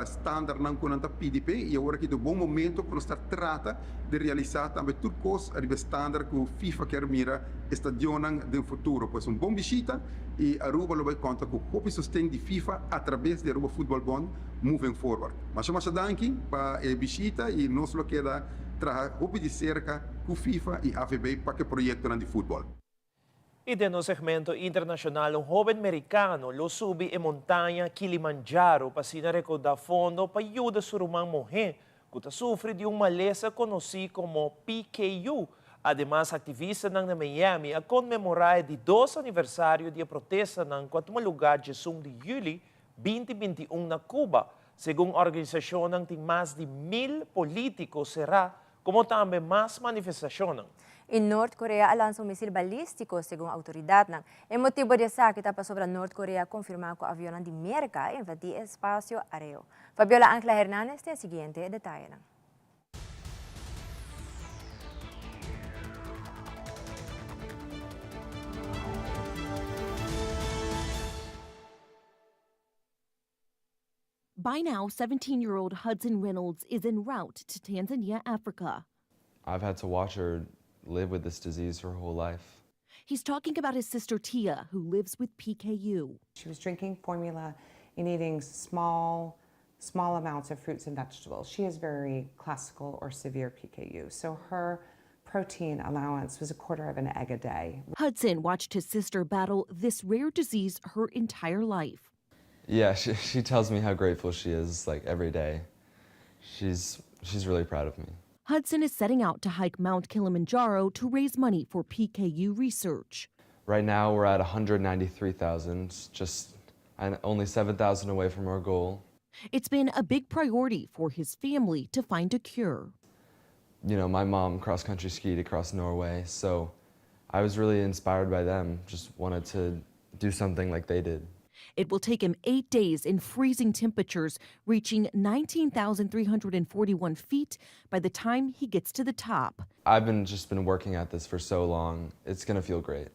standardnan cu nan ta pidi p'e y awor aki ta un bon momento cu nos ta trata di realisa tambe tur cos riba e standard cu FIFA kier mira e stadionnan den futuro. Pues un bon bishita y Aruba lo bay conta cu hopi sosten di FIFA atrabes di Aruba Football Bond. Moving forward. Masha masha danki pa e bishita y nos lo keda traha hopi di cerca cu FIFA y AVB pa cu e proyectonan di futbol. Y den nos segmento internacional un hoben mericano lo subi e montaña Kilimanjaro pa asina recauda fondo pa yuda su ruman mohe cu ta sufri di un malesa conoci como PKU. Ademas activistanan na Miami a conmemora e di dos aniversario di e protestanan cu a tuma lugar djesun di juli 20 21 na Cuba. Segun organisashonnan tin mas di mil polítiko será komo tambe mas manifestashonnan. I Nort Korea a lansa un misil balístiko, segun outoridatnan. E motibu di esaki ta pasobra Nort Korea a konfirmá ku avionnan di Merka a invadí e espasio areo. Fabiola Angela Hernandez tin e siguiente detayenan. By now, 17 year old Hudson Reynolds is en route to Tanzania, Africa. I've had to watch her live with this disease her whole life. He's talking about his sister Tia, who lives with PKU. She was drinking formula and eating small, small amounts of fruits and vegetables. She has very classical or severe PKU, so her protein allowance was a quarter of an egg a day. Hudson watched his sister battle this rare disease her entire life. Yeah, she, she tells me how grateful she is like every day. She's she's really proud of me. Hudson is setting out to hike Mount Kilimanjaro to raise money for PKU research. Right now we're at 193,000, just and only 7,000 away from our goal. It's been a big priority for his family to find a cure. You know, my mom cross country skied across Norway, so I was really inspired by them, just wanted to do something like they did. It will take him eight days in freezing temperatures, reaching 19,341 feet by the time he gets to the top. I've been just been working at this for so long. It's going to feel great.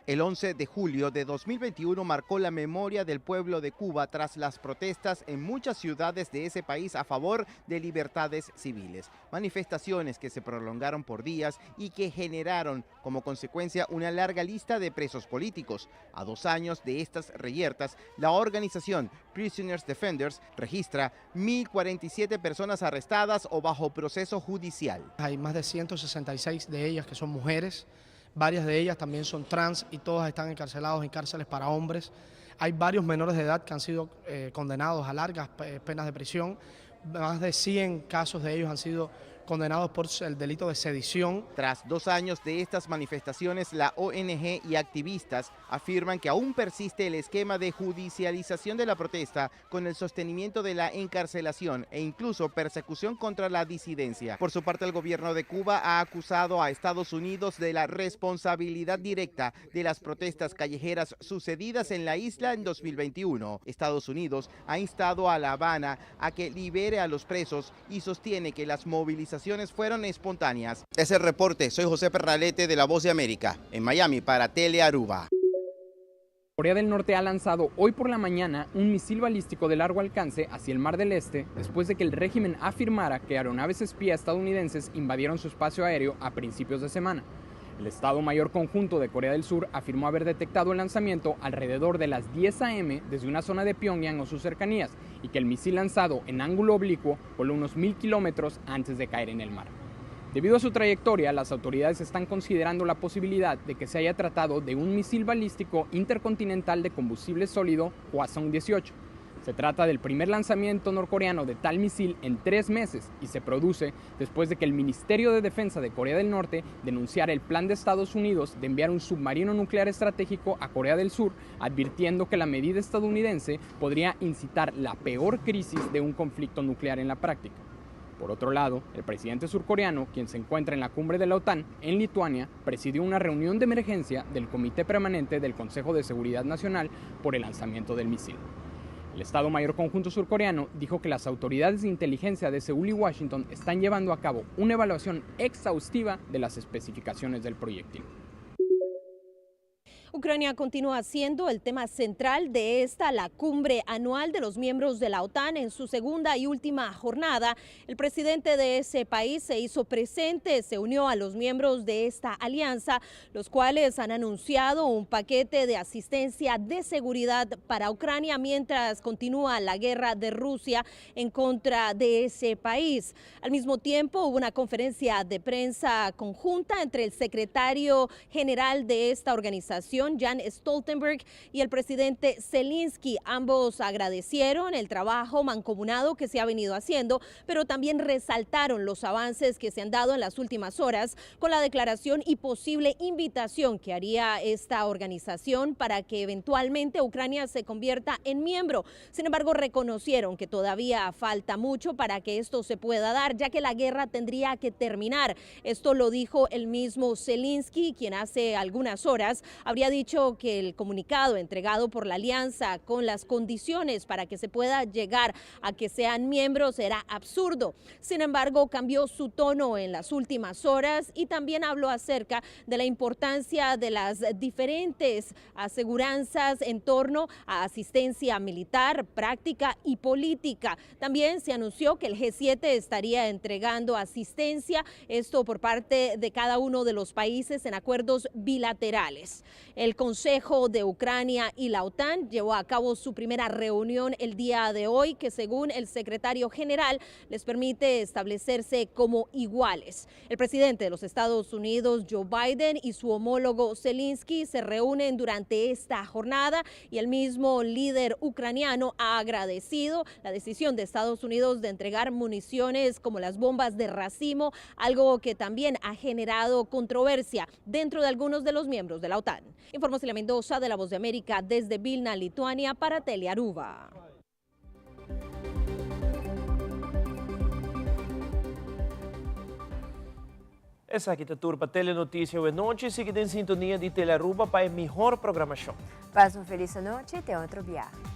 El 11 de julio de 2021 marcó la memoria del pueblo de Cuba tras las protestas en muchas ciudades de ese país a favor de libertades civiles. Manifestaciones que se prolongaron por días y que generaron como consecuencia una larga lista de presos políticos. A dos años de estas reyertas, la organización Prisoners Defenders registra 1.047 personas arrestadas o bajo proceso judicial. Hay más de 166 de ellas que son mujeres. Varias de ellas también son trans y todas están encarceladas en cárceles para hombres. Hay varios menores de edad que han sido eh, condenados a largas penas de prisión. Más de 100 casos de ellos han sido condenados por el delito de sedición. Tras dos años de estas manifestaciones, la ONG y activistas afirman que aún persiste el esquema de judicialización de la protesta con el sostenimiento de la encarcelación e incluso persecución contra la disidencia. Por su parte, el gobierno de Cuba ha acusado a Estados Unidos de la responsabilidad directa de las protestas callejeras sucedidas en la isla en 2021. Estados Unidos ha instado a La Habana a que libere a los presos y sostiene que las movilizaciones fueron espontáneas. Es el reporte. Soy José Perralete de La Voz de América, en Miami para Telearuba. Corea del Norte ha lanzado hoy por la mañana un misil balístico de largo alcance hacia el Mar del Este después de que el régimen afirmara que aeronaves espía estadounidenses invadieron su espacio aéreo a principios de semana. El Estado Mayor Conjunto de Corea del Sur afirmó haber detectado el lanzamiento alrededor de las 10 a.m. desde una zona de Pyongyang o sus cercanías y que el misil lanzado en ángulo oblicuo voló unos mil kilómetros antes de caer en el mar. Debido a su trayectoria, las autoridades están considerando la posibilidad de que se haya tratado de un misil balístico intercontinental de combustible sólido Hwasong-18. Se trata del primer lanzamiento norcoreano de tal misil en tres meses y se produce después de que el Ministerio de Defensa de Corea del Norte denunciara el plan de Estados Unidos de enviar un submarino nuclear estratégico a Corea del Sur, advirtiendo que la medida estadounidense podría incitar la peor crisis de un conflicto nuclear en la práctica. Por otro lado, el presidente surcoreano, quien se encuentra en la cumbre de la OTAN en Lituania, presidió una reunión de emergencia del Comité Permanente del Consejo de Seguridad Nacional por el lanzamiento del misil. El Estado Mayor Conjunto Surcoreano dijo que las autoridades de inteligencia de Seúl y Washington están llevando a cabo una evaluación exhaustiva de las especificaciones del proyectil. Ucrania continúa siendo el tema central de esta, la cumbre anual de los miembros de la OTAN en su segunda y última jornada. El presidente de ese país se hizo presente, se unió a los miembros de esta alianza, los cuales han anunciado un paquete de asistencia de seguridad para Ucrania mientras continúa la guerra de Rusia en contra de ese país. Al mismo tiempo, hubo una conferencia de prensa conjunta entre el secretario general de esta organización, Jan Stoltenberg, y el presidente Zelensky. Ambos agradecieron el trabajo mancomunado que se ha venido haciendo, pero también resaltaron los avances que se han dado en las últimas horas con la declaración y posible invitación que haría esta organización para que eventualmente Ucrania se convierta en miembro. Sin embargo, reconocieron que todavía falta mucho para que esto se pueda dar, ya que la guerra tendría que terminar. Esto lo dijo el mismo Zelensky, quien hace algunas horas habría dicho que el comunicado entregado por la alianza con las condiciones para que se pueda llegar a que sean miembros era absurdo. Sin embargo, cambió su tono en las últimas horas y también habló acerca de la importancia de las diferentes aseguranzas en torno a asistencia militar, práctica y política. También se anunció que el G7 estaría entregando asistencia, esto por parte de cada uno de los países en acuerdos bilaterales. El Consejo de Ucrania y la OTAN llevó a cabo su primera reunión el día de hoy, que según el secretario general les permite establecerse como iguales. El presidente de los Estados Unidos, Joe Biden, y su homólogo Zelensky se reúnen durante esta jornada y el mismo líder ucraniano ha agradecido la decisión de Estados Unidos de entregar municiones como las bombas de racimo, algo que también ha generado controversia dentro de algunos de los miembros de la OTAN. Informó Celia Mendoza de La Voz de América desde Vilna, Lituania, para Telearuba. Esaki ta tur pa Telenoticia awe nochi. Sigui den sintonia di Telearuba pa e mihor programacion. Pasa un feliz anochi, te otro biaha.